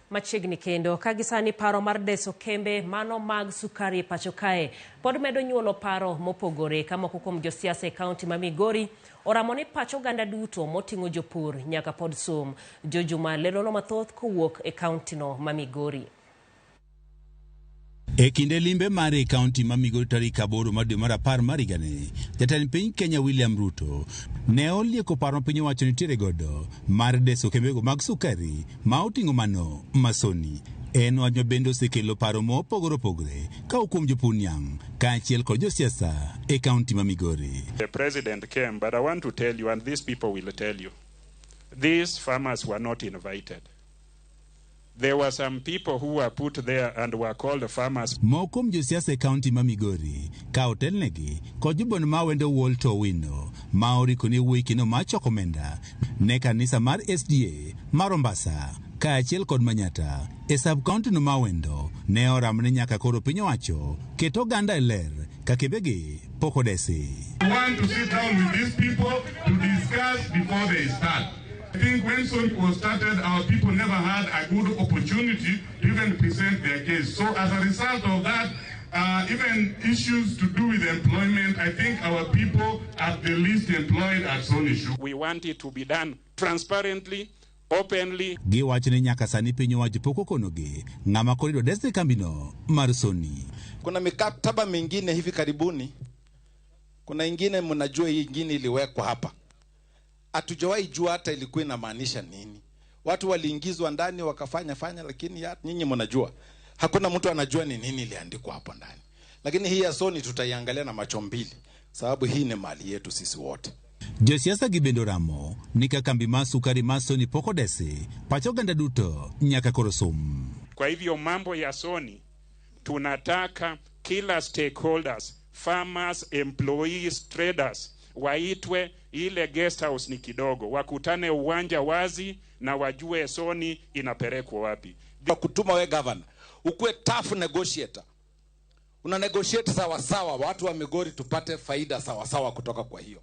Machiegni kendo ka gisani paro mar deso kembe mano mag sukari e pacho kae pod medo nyuolo paro mopogore ka moko kuom josiasa e kaunti ma Migori oramo ni pach oganda duto moting'o jopur nyaka pod sum. Jojuma lerono mathoth kowuok e kauntino ma Migori. E kinde limbe mare e kaunti ma Migori tarik 8 mar dwe mar 10 mar higani, jatend piny Kenya William Ruto ne olieko paro ma piny owacho nitiere godo mar deso kembego mag sukari ma oting'o mano Masoni. En wach ma bende osekelo paro mopogore opogore ka kuom jopur niang' kaachiel kod josiasa e kaunti ma Migori. The president came, but I want to tell you, and these people will tell you, these farmers were not invited. There were some people who were put there and were called farmers. Moko kuom josiasa e kaunti ma Migori ka otelnegi kod jobon ma wendo Walter Owino ma oriko ni wuoyi kendo ma choko omenda ne kanisa mar SDA mar Ombasa kaachiel kod Manyata e sub county no ma Wendo ne oramo ni nyaka koro piny owacho ket oganda e ler ka kembegi pok odesi. We want to sit down with these people to discuss before they start. I think when Sony was started, our people never had a good opportunity to even present their case. So as a result of that, even issues to do with employment, I think our people are the least employed at Sony Sugar. We want it to be done transparently, openly. Giwacho ni nyaka sani piny owacho pok okonogi ng'ama koro idwa des ne kambino mar Sony. Kuna mikataba mingine hivi karibuni, kuna ingine mnajua, hii ingine iliwekwa hapa, hatujawahi jua hata ilikuwa inamaanisha nini. Watu waliingizwa ndani wakafanya fanya, lakini nyinyi mnajua, hakuna mtu anajua ni nini iliandikwa hapo ndani. Lakini hii ya Sony tutaiangalia na macho mbili, sababu hii ni mali yetu sisi wote. Josiasa gi bende oramo ni ka kambi mar sukari mar Sony pok odesi, pach oganda duto nyaka koro sum. Kwa hivyo mambo ya Sony tunataka kila stakeholders, farmers, employees, traders waitwe. Ile guest house ni kidogo, wakutane uwanja wazi na wajue Sony inapelekwa wapi. Kwa kutuma we governor, ukuwe tough negotiator, una negotiate sawa sawa, watu wa Migori tupate faida sawa sawa kutoka kwa hiyo.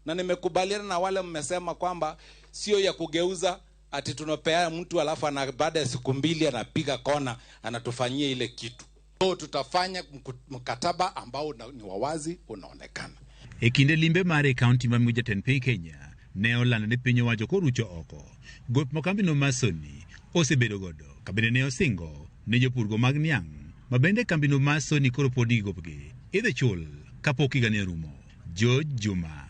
Na nimekubaliana na wale mmesema kwamba sio ya kugeuza ati tunapea mtu alafu baada ya siku 2 anapiga kona anatufanyia ile kitu. So tutafanya mkataba ambao ni wawazi unaonekana. E kinde limbe mare e kaunti ma Migori, jatend piny Kenya ne olando ni piny owacho korucho oko gop ma kambino mar Sony osebedo godo ka bende ne osingo ne jopurgo mag niang' ma bende kambino mar Sony koro pod nigi gopgi idhi chul kapok higani orumo. George Juma.